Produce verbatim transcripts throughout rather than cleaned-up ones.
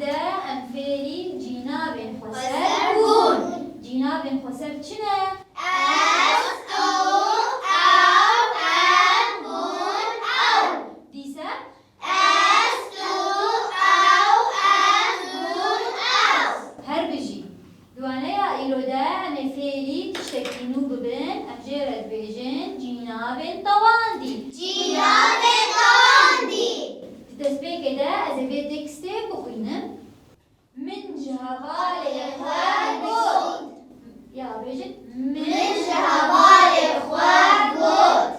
De em fêrî cînavên xweser bûn. Cînavên xweser çi ne? Ez, ew, ew, em, hûn, ew. Dîse? Ez, tu, ew, em, hûn, ew. Her bijî. Di waneya îro de em ê fêrî tiştekî nû bibin, em jê re dibêjin cînavên tewandî. Cînavên tewandî. Di destpêkê de ez ê vê tekstê bixwînim. Min ji hevalê xwe got. Ya bêjin. Min ji hevalê xwe got.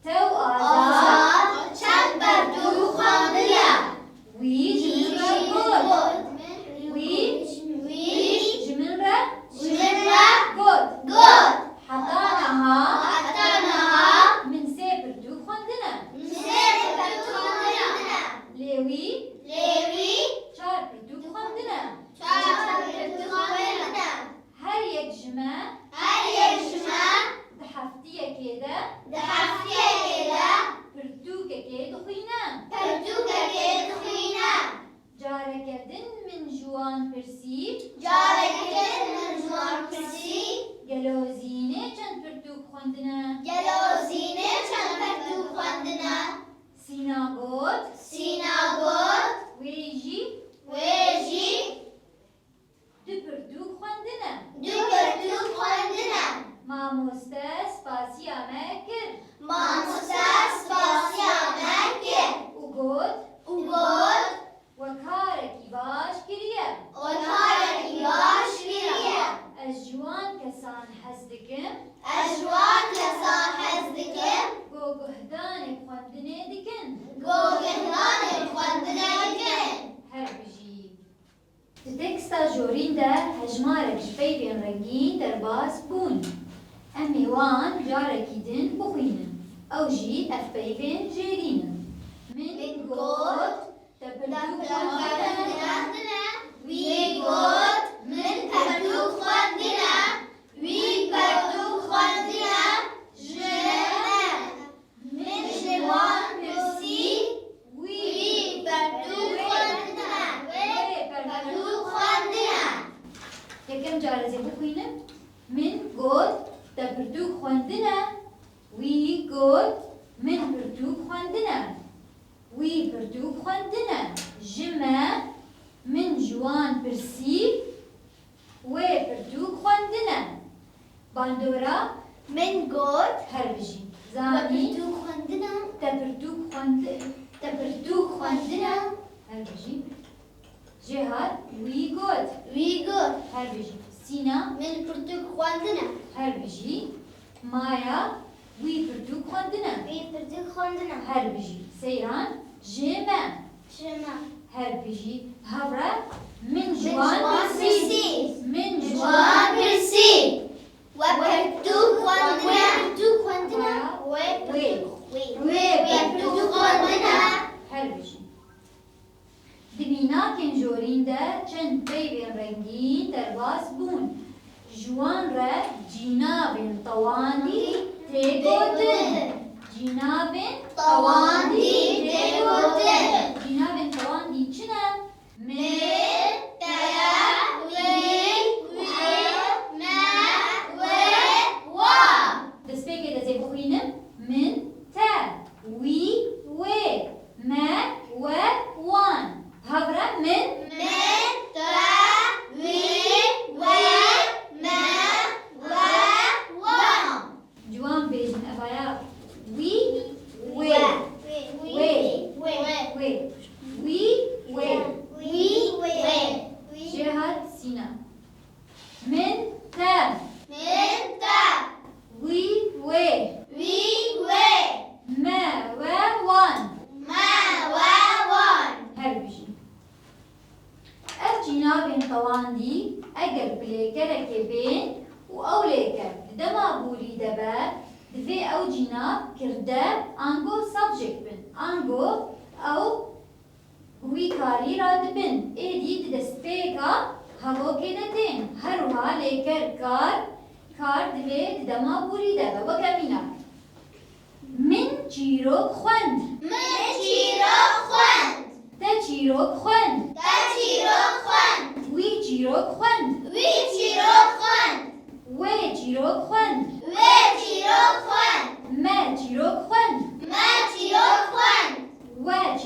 Tew Azad çend pertûk xwendine. Wî ji min re got. Wî, wî ji min re, ji min re got. Got. Heta niha, heta niha min sê pirtûk xwendine. Min sê pirtûk xwendine. Lê wî, lê wî çar pirtûk xwendine. Çar pirtûk xwendine. Her yek ji me, her yek ji me di heftiyekê de, di heftiyekê de pirtûkekê dixwîne. Pirtûkekê dixwîne. Careke din min ji wan pirsî. Careke din min ji wan pirsî. Gelo Zînê çend pirtûk xwendine? Gelo Zînê çend pirtûk xwendine? Sîna got. Sîna got. Wê jî. Wê jî. Du pirtûk xwendine. Du pirtûk xwendine. Mamoste spasiya me kir. Mamoste spasiya me kir. Û got. Û got. We karekî baş kiriye. We karekî baş kiriye. Ez ji wan kesan hez dikim. Ez ji wan kesan hez dikim. Go guhdanê xwendinê dikin. Go guhdanê xwendinê dikin. Her bijî. Di teksta jorîn de hejmarek ji peyvên rengîn derbas bûn. Em ê wan carekî din bixwînin. Ew jî ev peyvên jêrîn in. Min got, te pirtûk xwendine. Wî got, min pirtûk xwendine. Wî pirtûk xwendine. Ji me. Min ji wan pirsî, wî pertûk xwendine. Wê pertûk xwendine. Yekem car ez ê bixwînim. Min got, te pirtûk xwendine. Wî got, min pirtûk xwendine. Wî pirtûk xwendine. Ji me, min ji wan pirsî, wê pirtûk xwendine. Bandora. Min got. Her bijî. Zanî. Te pirtûk xwendine. Te pirtûk xwendi-, te pirtûk xwendine. Her bijî. Jêhat, wî got. Wî got. Her bijî. Sîna. Min pirtûk xwendine. Her bijî. Maya, wî pirtûk xwendine. Wî pirtûk xwendine. Her bijî. Seyran, ji me. Ji me. Her bijî. Hevre, min ji wan pirsî. Min ji wan pirsî. We pirtûk xwendine. Pirtûk xwendine. Wê. Wê. Wê pirtûk xwendine. Her bijî. Di mînakên jorîn de çend peyvên rengîn derbas bûn. Ji wan re cînavên tewandî tê gotin. Cînavên tewandî tê gotin. Cînavên tewandî çi ne? Min, te, wî, wî, me, we, wan. Destpêkê de ez ê bixwînim. Min, te, wî, wê, me, we, wan. Hevre min. Min, te, wî, wê, me, we, wan. Ciwan bêjin, evaya wî, wê. Wê. Wê. Wê. Wê. Wî, wê. Wî, wê. Jêhat, Sîna. Min, te. Min, te. Wî, wê. Wî, wê. Me, we, wan. Me, we, wan. Her bijî. Ev cînavên tewandî eger bi lêkerekê bên û ew lêker di dema borî de be, divê ew cînav kirde ango subject bin, ango ew bi wî karî re dibin, êdî di destpêka hevokê de tên. Her wiha lêker kar, kar divê di dema borî de be. Weke mînak. Min çîrok xwend. Min çîrok xwend. Te çîrok xwend. Te çîrok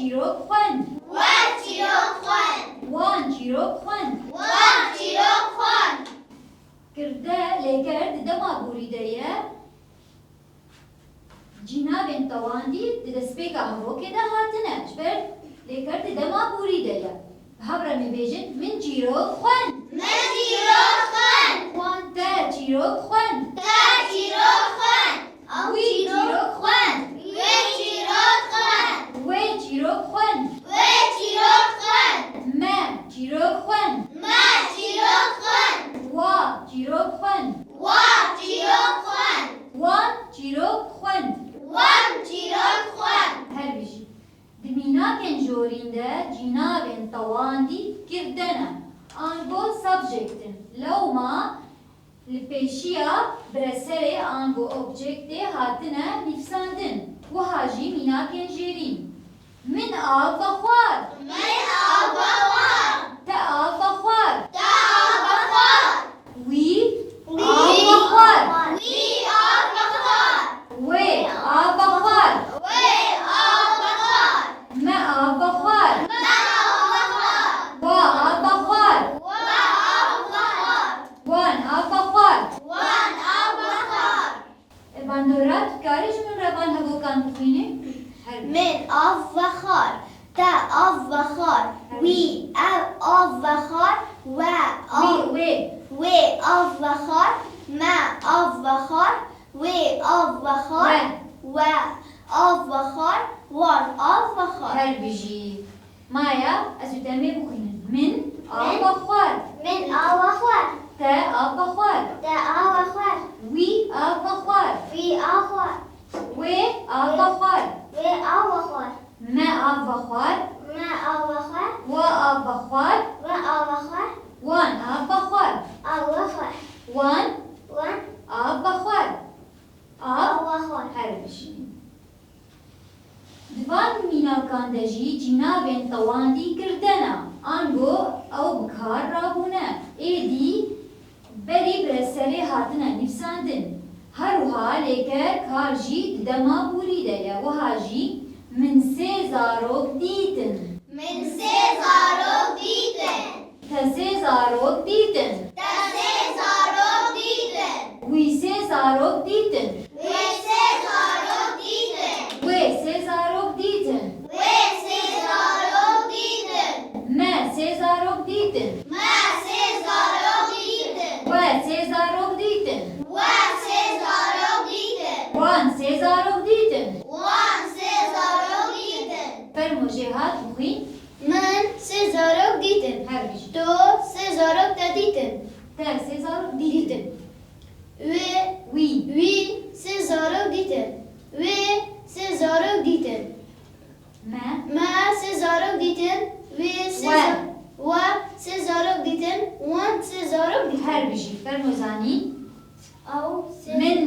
çîrok xwend. We çîrok xwend. Wan çîrok xwend. Wan çîrok xwend. Kirde lêker di dema borî de ye. Cînavên tewandî di destpêka hevokê de hatine. Ji ber lêker di dema borî de ye. Bi hev re em ê bêjin, min çîrok xwend. Min çîrok xwend. Te çîrok xwend. Te çîrok xwend. Wî çîrok xwend. Wê çîrok xwend. Wê çîrok xwend. Wê çîrok xwend. Me çîrok xwend. Me çîrok xwend. Wa çîrok xwend. Wa çîrok xwend. Wan çîrok xwend. Wan çîrok xwend. Her bijî. Di mînakên jorîn de cînavên tewandî kirde ne, ango subject in. Lewma li pêşiya bireserê ango objektê hatine nivîsandin. Wiha jî mînakên jêrîn. Min av vexwar. Min av vexwar. Te av vexwar. Te av vexwar. Wî av vexwar. Wî av vexwar. Wê av vexwar. Wê av vexwar. Me av vexwar. Me av vexwar. Wa av vexwar. Wa av vexwar. Wan av vexwar. Wan av vexwar. E, bandora, tu karî ji min re van hevokan bixwînî? Her Min av vexwar. Te av vexwar. Her Wî ev av vexwar. We Wî, av. Wê. Wê av vexwar. Me av vexwar. Wê av vexwar. We. We av vexwar. Wan av vexwar. Her bijî. Maya, ez û te em ê bixwînin. Min av Min. vexwar. Min av vexwar. Te av vexwar. Te av vexwar. Wî av vexwar. Wî av xwar. Wê av Wê. vexwar. Wê av vexwar. Me av vexwar. Me av vexwar. Wa av vexwar. Wa av vexwar. Wan av vexwar. Av vexwar. Wan Wan. av vexwar. Av Av vexwar. her bijî. Di van mînakan de jî cînavên tewandî kirdene, ango ew bi kar rabûne. Êdî berî bi re serê hatine nivîsandin. Her wiha lêker kar jî di dema borî de ye. Wiha jî min sê zarok dîtin. Min sê zarok dîtin. Te sê zarok dîtin. Te sê zarok dîtin. Wî sê zarok dîtin. Wê sê zarok dîtin. Wê sê zarok dîtin. Wê sê zarok dîtin. Me sê zarok dîtin. Me sê zarok dîtin. We sê zarok dîtin. We sê zarok dîtin. Wan sê zarok dîtin. Wan sê zarok dîtin. Fermo jêhat bixwîn. Min sê zarok dîtin. Her bijî. Tu sê zarok te dîtin. Te sê zarok dîtin. Dîtin. Wê Wî. Wî sê zarok dîtin. Wê sê zarok dîtin. Me. Me sê zarok dîtin. Wê sê We. za-, we sê zarok dîtin. Wan sê zarok dîtin. Her bijî. Fermo Zanî. Ew sê Min,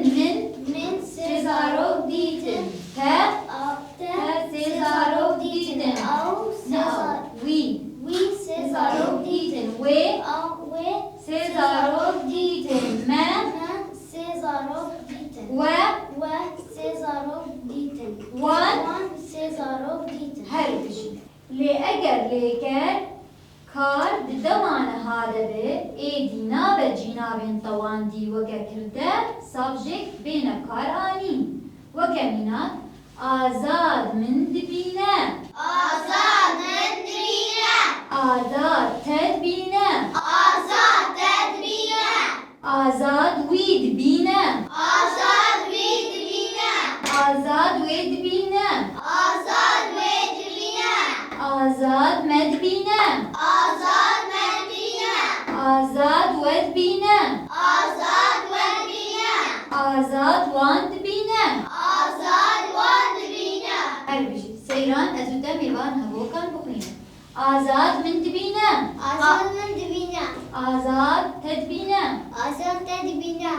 min sê sê zarok zarok dîtin. dîtin. Te, A, te te sê sê zarok zarok dîtin. dîtin. Ew sê Ne ew, zar-, wî. Wî sê Sê zarok zarok dîtin. dîtin. Wê Ew, wê sê sê zarok zarok dîtin. dîtin. Me Me sê zarok dîtin. We. We sê zarok dîtin. Wan. Wan sê zarok dîtin. Her bijî. Lê eger lêker kar di dema niha de be, êdî nabe cînavên tewandî weke kirde, subject bêne kar anîn. Weke mînak, Azad min dibîne. Azad min dibîne. Azad te dibîne. Azad te dibîne. Azad wî dibîne. Azad wî dibîne. Azad wê dibîne. Azad wê dibîne. Azad me dibîne. Azad me dibîne. Azad we dibîne. Azad we dibîne. Azad wan dibîne. Azad wan dibîne. Her bijî. Seyran, ez û te mêvan hevokan bixwînin. Azad min dibîne. Azad min dibîne. Azad te dibîne. Azad te dibîne.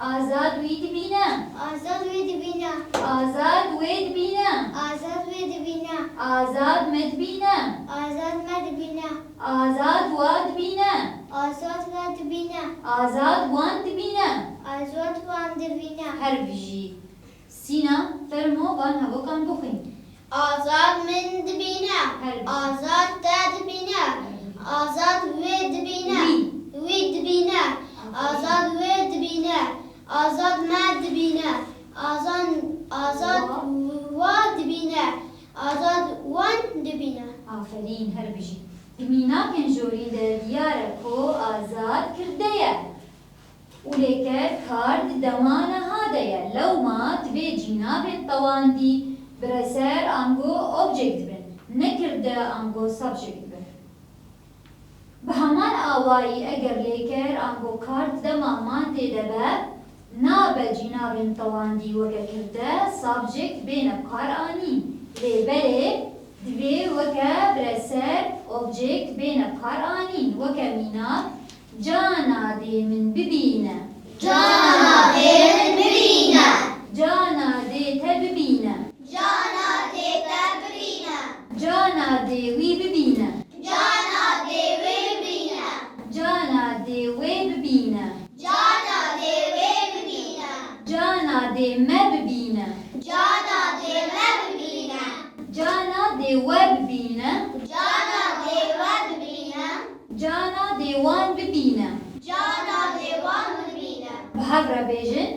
Azad wî dibîne. Azad wî dibîne. Azad wê dibîne. Azad wê dibîne. Azad me dibîne. Azad me dibîne. Azad wa dibîne. Azad wa dibîne. Azad wan dibîne. Azad wan dibîne. Her bijî. Sîna, fermo van hevokan bixwîn. Azad min dibîne. Her bî. Azad te dibîne. Azad wê dibîne. Wî. Wî dibîne. Aferîn. Azad wê dibîne. Azad me dibîne. Azan, Azad Wa. Wa dibîne. Azad wan dibîne. Aferîn, her bijî. Di mînakên jorîn de diyar e ku Azad kirde ye. Û lêker kar di dema niha de ye. Lewma divê cînabên tewandî bireser ango object bin. Ne kirde ango subject bin. Bi heman awayî eger lêker ango kar di dema mandê de be, nabe cînabên tewandî weke kirde, subject bêne bi kar anîn. Lê belê divê weke bireser object bêne bi kar anîn. Weke mînak, cana dê min bibîne. Cana dê min bibîne. Cana dê te bibîne. Cana dê te bibîne. Cana dê wî bibîne. Cana dê wê bibîne. Cana dê wê bibîne. Cana dê wê bibîne. Cana dê me bibîne. Cana dê me bibîne. Cana dê we bibîne. Cana dê we bibîne. Cana dê wan bibîne. Cana dê wan bibîne. Bi hev re bêjin.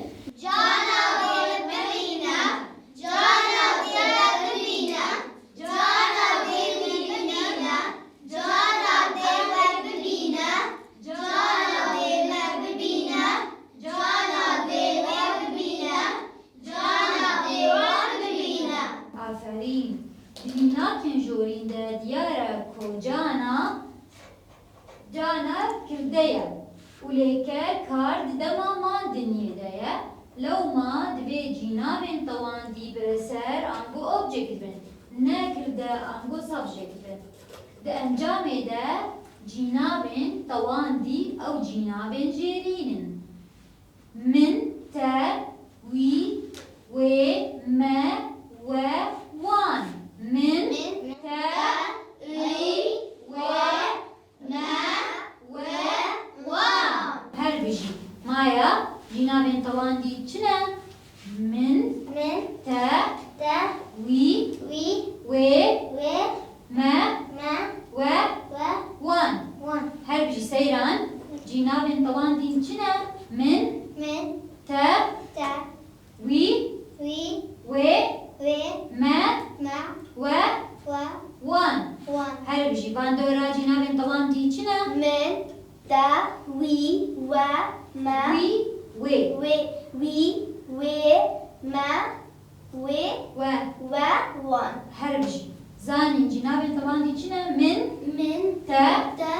Cana dê bibîne. Cana dê bibîne. Cana dê wî bibîne. Cana dê we bibîne. Cana dê me bibîne. Cana dê we bibîne. Cana dê wan bibîne. Aferîn. Di mînakên jorîn de diyar e ku cana, cana kirde ye û lêker kar di dema mandiniyê de ye. Lewma divê cînavên tewandî bireser ango object bin, ne kirde ango subject bin. Di encamê de cînavên tewandî ew cînavên jêrîn in. Min, te, wî, wê, me, we, wan. Min, te, wî, we, me, we, wan. Her bijî. Maya, cînavên tewandî çi ne? Min, Min, te, te, wî, wî, wê, wê, me, me, we, we, wan. Wan. Her bijî. Seyran, cînavên tewandî çi ne? Min, Min, te, te, wî, wî, wê, wê, me, me, we, we, wan. Wan. Her bijî. Bandora, cînavên tewandî çi ne? Min, te, wî, we, me, Wî, wê. wê, wî, wê, me, wê, We. we, wan. Her bijî. Zanîn, cînavên tewandî çi ne? Min, Min, te, te,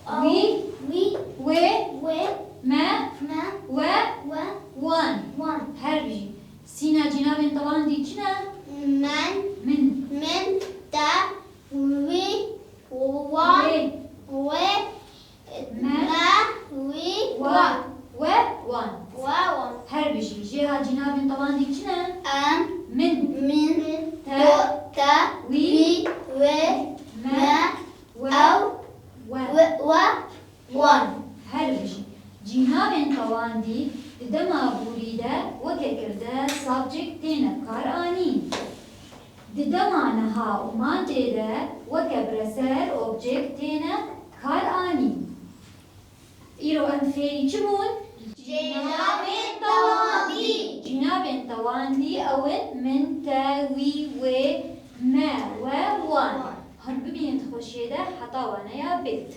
ew, wî, wî, wê, wê, me, me, we, we, wan. wan. Her bijî. Sîna, cînavên tewandî çi ne? Men, Min. min, te, wî, wan, Wê. wê, Me. Me, wî, We. wan. We, wan. We, wan. Her bijî. Jêha, cînavên tewandî çi ne? Em, Min. min, Te. te, Wî. wî, wê, Me. me, We. ew, We. we, we, wan. Her bijî. Cînavên tewandî di dema borî de weke kirde subject têne bi kar anîn. Di dema niha û mandê de weke bireser object têne kar anîn. Îro em fêrî çi bûn? Cînavên tewandî. Cînavên tewandî ew in: min, te, wî, wê, me, we, wan. Hûn bimînin di xweşiyê de heta waneya bêt.